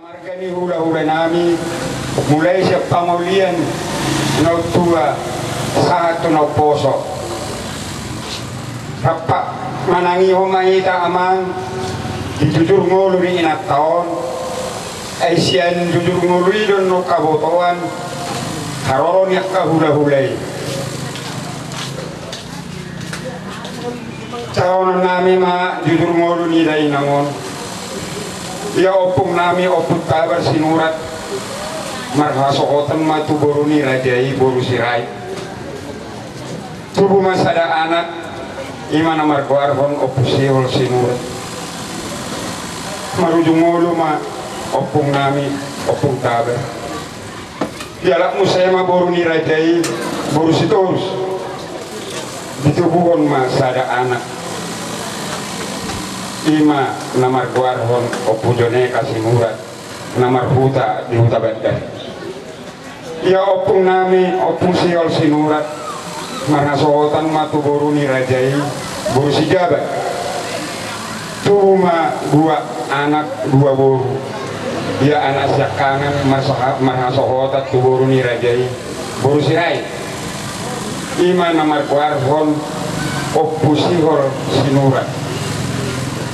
Marga ni hulahula nami, mulai sian pangolian na umtua sahat tu na umposo. Rap manangihon ma hita amang di jujur ngolu ni inanta on. Ai sian jujur ngolu i do na hubotoan haroro ni angka hulahula i. Jahaon nami ma jujur ngolu ni dainang on. Ia ompung nami Ompu Tabar Sinurat, marhasohotan ma tu boru ni raja i, boru Sirait. Tubu ma sada anak, i ma na margoarhon Ompu Sihol Sinurat. Marujung ngolu ma ompung nami Ompu Tabar. Dialap muse ma boru ni raja i, boru Sitorus. Ditubuhon ma sada anak, i ma na margoarhon Ompu Joneka Sinurat, na marhuta di Huta Banda. Ia ompung nami Ompu Sihol Sinurat, marhasohotan ma tu boru ni raja i, boru Sijabat. Tubu ma dua anak dua boru. Ia anak siangkangan marhasohotan tu boru ni raja i, boru Sirait. I ma na margoarhon Ompu Sihol Sinurat.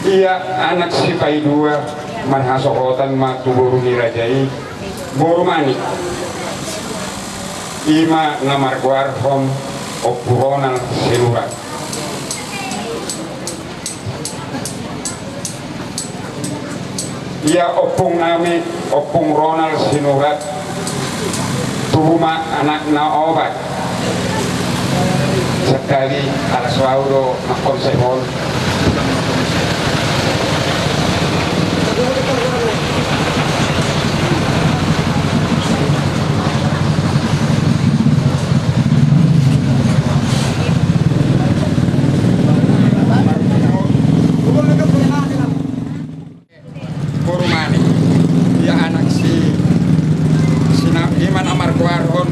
Ia anak sipaidua marhasohotan ma tu boru ni raja i, boru Manik. I ma na margoarhon Ompu Ronald Sinurat. Ia ompung nami Ompung Ronald Sinurat, tubu ma anakna opat. Sakali ala so au do mangkonsehon. Boru Manik. Ia anak si, si na, i ma na margoarhon.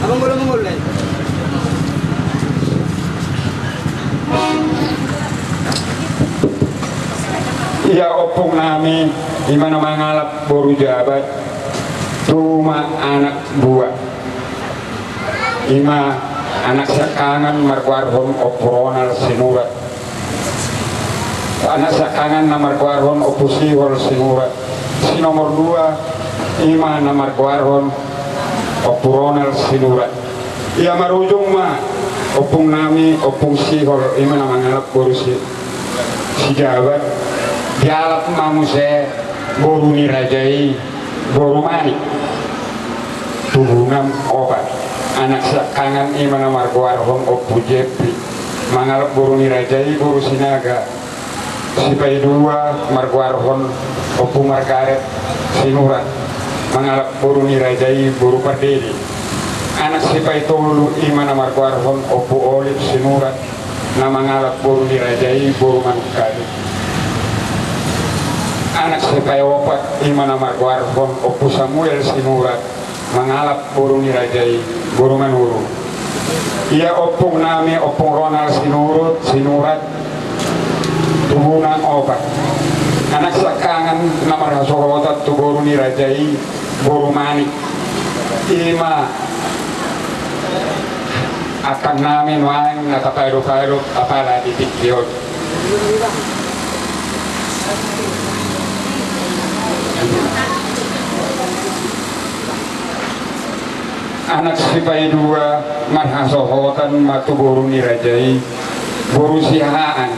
Abang bola mangolai. Ia ompung nami, i ma na mangalap boru Jabat, tubu ma anak dua. I ma anak siangkangan margoarhon Ompu Ronald Sinurat. Anak siangkangan na margoarhon Ompu Sihol Sinurat. Si nomor dua, i ma na margoarhon Ompu Ronald Sinurat. Ia marujung ma ompung nami, Ompung Sihol, i ma na mangalap boru si, Sijabat. Dialap ma muse boru ni raja i, boru Manik. Tubu ma opat. Anak siangkangan i ma na margoarhon Ompu Jepri. Mangalap boru ni raja i, boru Sinaga. Sipaidua margoarhon Ompu Margaret Sinurat. Mangalap boru ni raja i, boru Pardede. Anak sipaitolu i ma na margoarhon Ompu Olip Sinurat. Na mangalap boru ni raja i, boru Manungkalit. Anak sipaiopat i ma na margoarhon Ompu Samuel Sinurat. mangalap boru ni raja i, boru Manurung. Ia ompung nami, Ompung Ronald Sinurut, Sinurat, tubuna opat. Anak siangkangan na marhasohotan tu boru ni raja i, boru Manik. I ma angkang nami nuaeng na tapaeluk-eluk apala di tingki on. Anak sipaidua marhasohotan ma tu boru ni raja i, boru Siahaan,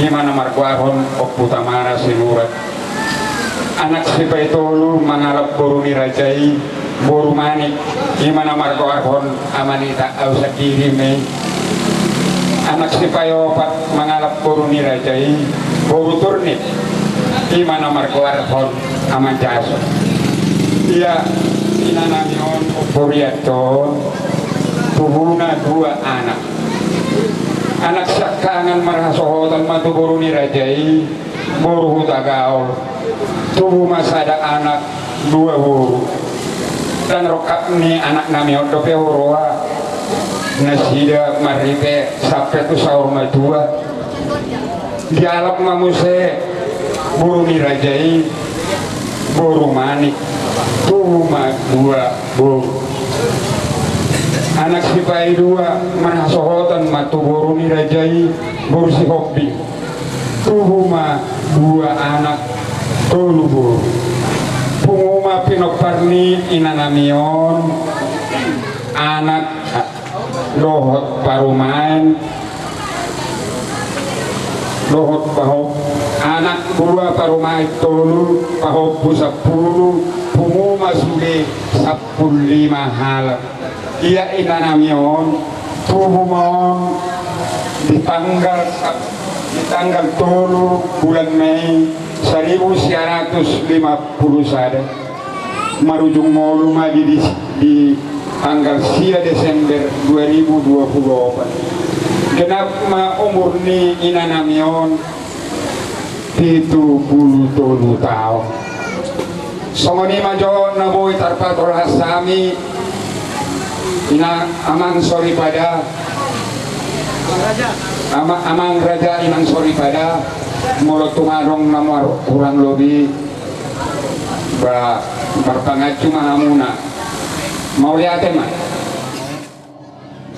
i ma na margoarhon Ompu Tamara Sinurat. Anak sipaitolu mangalap boru ni raja i, boru Manik, i ma na margoarhon amanita, au sandiri ma i. Anak sipaiopat mangalap boru ni raja i, boru Turnip, i ma na margoarhon Amanjaso. Ia inanami on, Ompu Rianto on, tubuna dua anak. Anak siangkangan marhasohotan ma tu boru ni raja i, boru Hutagaol, tubu ma sada anak, dua boru. Ndang rongkap ni anaknami on dope huroha nasida marripe sampe tu saur matua. Dialap ma muse boru ni raja i, boru Manik, tubu ma dua boru. Anak sipaidua marhasohotan ma tu boru ni raja i, boru Sihombing. Tubu ma dua anak, tolu boru. Pungu ma pinompar ni inanami on, anak dohot parumaen, dohot pahompu, anak dua, parumaen tolu, pahompu sampulu, pungu ma sude sampulu lima halak. Ia inanami on, tubu ma on di tanggal, di tanggal tolu bulan Mei saribu sia ratus lima pulu sada. Marujung ngolu ma di, di, di tanggal sia Desember dua ribu dua pulu opat. Genap ma umur ni inanami on pitu pulu tolu taon. Songon i ma jo na boi tarpatolhas hami, ina, amang soripada, ama-, amang raja, inang soripada, molo tung adong na mar-, hurang lobi, ba, marpanganju ma hamuna. Mauliate ma.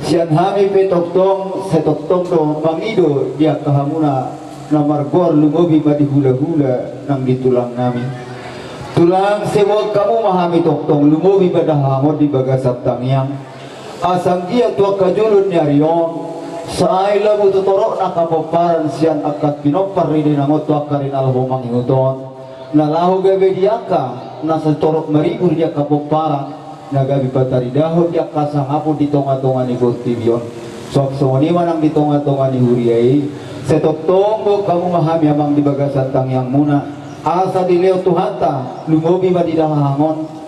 Sian hami pe tongtong, sai tongtong do mangido di angka hamuna na margoar, lumobi ma di hulahula nang di tulangnami. Tulang, sai boan hamu ma hami tongtong, lumobi ma dahahangon di bagasan tangiang. Asa anggiat tu angka jolo ni ari on, sai labo tu torop ni angka pomparan sian angka pinompar ni dainang on tu angka ari na laho mangihut on, na laho gabe di angka na sai torop maribur di angka pomparan, na gabe pataridahon di angka sangapon di tongatonga ni portibi on. Suang songon i ma nang di tongatonga ni huria i, sai tongtong boan hamu ma hami amang di bagasan tangiangmuna, asa dilehon Tuhanta, lumobi ma di dahahangon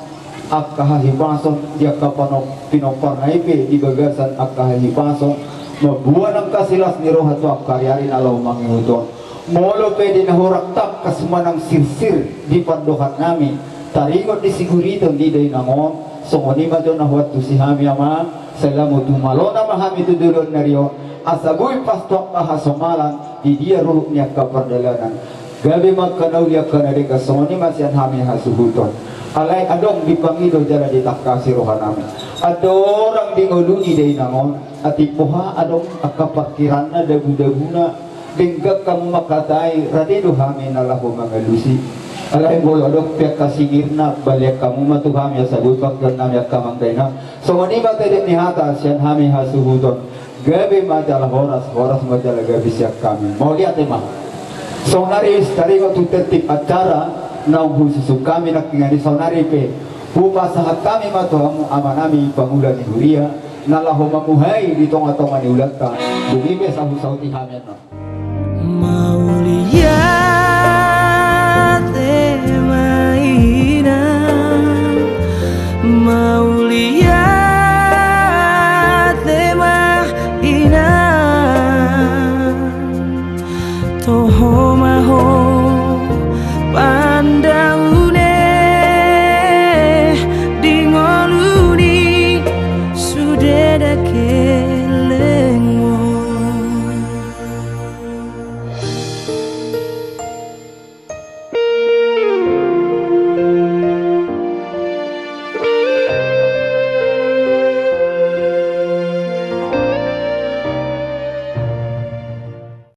angka hahipason di angka pano-, pinomparna i pe di bagasan angka hahipason, mamboan angka silas ni roha tu angka ariari na laho mangihut on. Molo pe di na hurang tangkas manang sirsir di pandohannami, taringot di siguriton ni dainang on, songon i ma jo na huantusi hami amang, sai lam tu malona ma hami tu joloan ni ari on, asa boi pas tu angka hasomalan di dia ruhut ni angka pardalanan. Gabe ma angka na uli angka na denggan, songon i ma sian hami hasuhuton. Alai adong dipangido jala ditangkasi rohanami. Andorang di ngolu ni dainang on, atik boha adong angka parkiranna, dabudabuna, denggan hamu mangkatai, rade do hami na laho mangalusi. Alai molo adong pe angka singirna, balian hamu ma tu hami asa boi pangkeonnami angka amang dainang. Songon i ma tedek ni hata sian hami hasuhuton. Gabe ma jala horas, horas ma jala gabe sian hami. Mauliate ma. Saonari taringot tu tertib acara naung hususun hami nangkiningan i, saonari pe hupasahat hami ma tu hamu amanami pangula ni huria na laho mamuhai di tongatonga ni ulaonta. Dung i pe sai husauti hami annon. Mauliate ma inang, mauliate ma inang. Toho